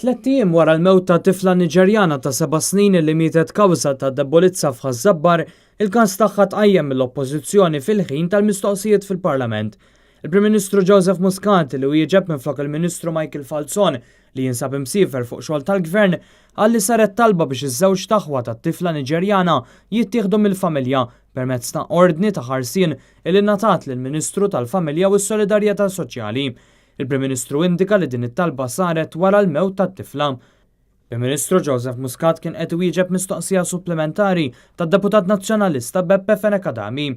Tlett ijiem wara l-mewt ta' tifla Niġerjana ta' seba' snin li mietet kawża ta' debolizza f'Ħaż-Żabbar, il-każ tagħha tqajjem mill-Oppożizzjoni fil-ħin tal-mistoqsijiet fil-Parlament. Il-Prim Ministru Joseph Muscat li wieġeb minflok il-Ministru Michael Falzon li jinsab imsiefer fuq xogħol tal-Gvern qal li saret talba biex iż-żewġt aħwa tat-tifla Niġerjana jittieħdu mill-familja permezz ta' ordni ta' ħarsien li ngħatat lill-Ministru tal-Familja u s-Solidarjetà Soċjali. Il-Prim Ministru indika li din it-talba saret wara l-mewt tat-tifla. Il-Ministru Joseph Muscat kien qed iwieġeb mistoqsija supplimentari tad-Deputat Nazzjonalista Beppe Fenech Adami.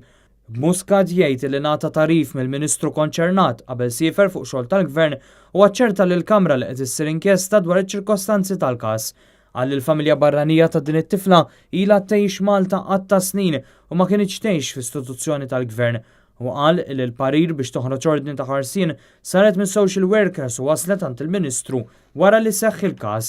B'Muscat jgħid li ngħata tagħrif mill-Ministru konċernat qabel siefer fuq xogħol tal-Gvern u aċċerta lill-Kamra li qed issir inkjesta dwar iċ-ċirkostanzi tal-każ. Qal li l-familja barranija ta' din it-tifla ilha tgħix Malta għadd ta' snin u ma kinitx tgħix f'istituzzjoni tal-Gvern. Hu qal li l-parir biex toħroġ ordni ta' ħarsien saret minn social workers u waslet għand il-Ministru wara li seħħ il-każ.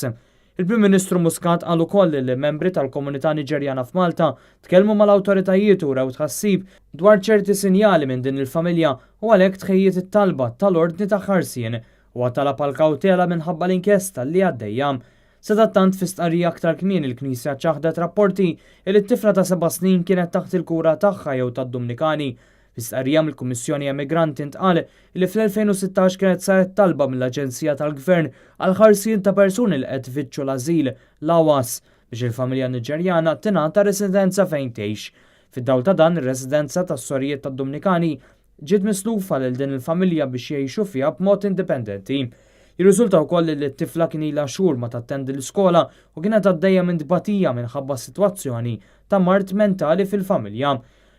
Il-Prim Ministru Muscat qal ukoll li membri tal-komunità Niġerjana f'Malta tkellmu mal-awtoritajiet u wrew tħassib dwar ċerti sinjali minn din il-familja u għalhekk tħejjiet it-talba tal-ordni ta' ħarsien. Huwa talab għal kawtela minħabba l-inkjesta li għaddejja. Sadattant fi stqarrija aktar kmieni l-Knisja ċaħdet rapporti li t-tifla ta' seba' snin kienet taħt il-kura tagħha jew tad-Dumnikani. Fi stqarrija mill-Kummissjoni Emigranti ntqal li fl-2016 kienet saret talba mill-Aġenzija tal-Gvern għall-ħarsien ta' persuni li qed ifittxu l-ażil, l-AWAS, biex il-familja Niġerjana tingħata residenza fejn tgħix. Fid-dawl ta' dan, ir-residenza tas-sorijiet tad-Dumnikani ġiet mislufa lil din il-familja biex jgħixu fiha b'mod indipendenti. Jirriżulta wkoll li t-tifla kien ilha xhur ma tattendi l-iskola u kienet għaddejja minn tbatija minħabba sitwazzjoni ta' mard mentali fil-familja.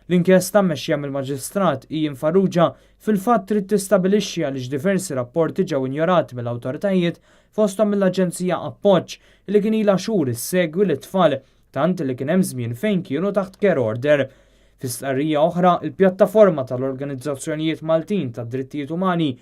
L-inkjesta mmexxija mill-Maġistrat Ian Farrugia fil-fatt trid tistabilixxi għaliex diversi rapporti ġew injorati mill-awtoritajiet fosthom mill-Aġenzija Appoġġ li kien ilha xhur issegwi lit-tfal tant li kien hemm żmien fejn kienu taħt care order. Fi stqarrija oħra, il-pjattaforma tal-organizzazzjonijiet Maltin tad-drittijiet umani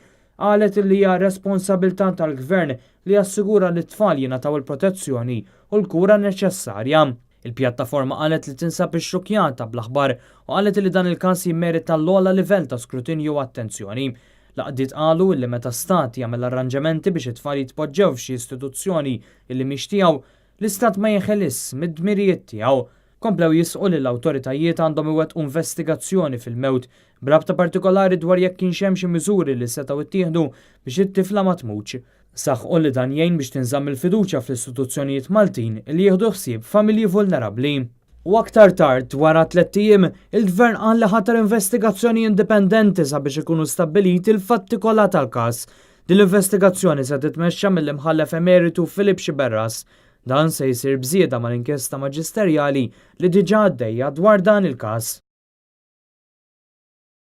qalet li hija responsabilità tal-Gvern li jassigura li t-tfal jingħataw il-protezzjoni u l-kura neċessarja. Il-pjattaforma qalet li tinsab ixxukkjata bl-aħbar u qalet li dan il-każ jimmerita l-ogħla livell ta' skrutinju u attenzjoni. L-għaqdiet qalu li meta stat jagħmel arranġamenti biex it-tfal jitpoġġew f'xi istituzzjoni li mhix tiegħu, L-Istat ma jinħelisx mid-dmirijiet tiegħu. Komplew jisħqu li l-awtoritajiet għandhom iwettqu investigazzjoni fil-mewt, b'rabta partikolari dwar jekk kienx hemm xi miżuri li setgħu ttieħdu biex it-tifla ma tmutx. Saħqu li dan jgħin biex tinżamm il-fiduċja fl-istituzzjonijiet Maltin li jieħdu ħsieb familji vulnerabbli. U aktar tard, wara tlett ijiem, il-Gvern qal li ħatar investigazzjoni indipendenti sabiex ikunu stabbiliti l-fatti kollha tal-każ. Din l-investigazzjoni se titmexxa mill-Imħallef Emeritu Philip Sciberras. Dan se jsir b'żieda mal-inkjesta maġisterjali li diġà għaddejja dwar dan il-każ.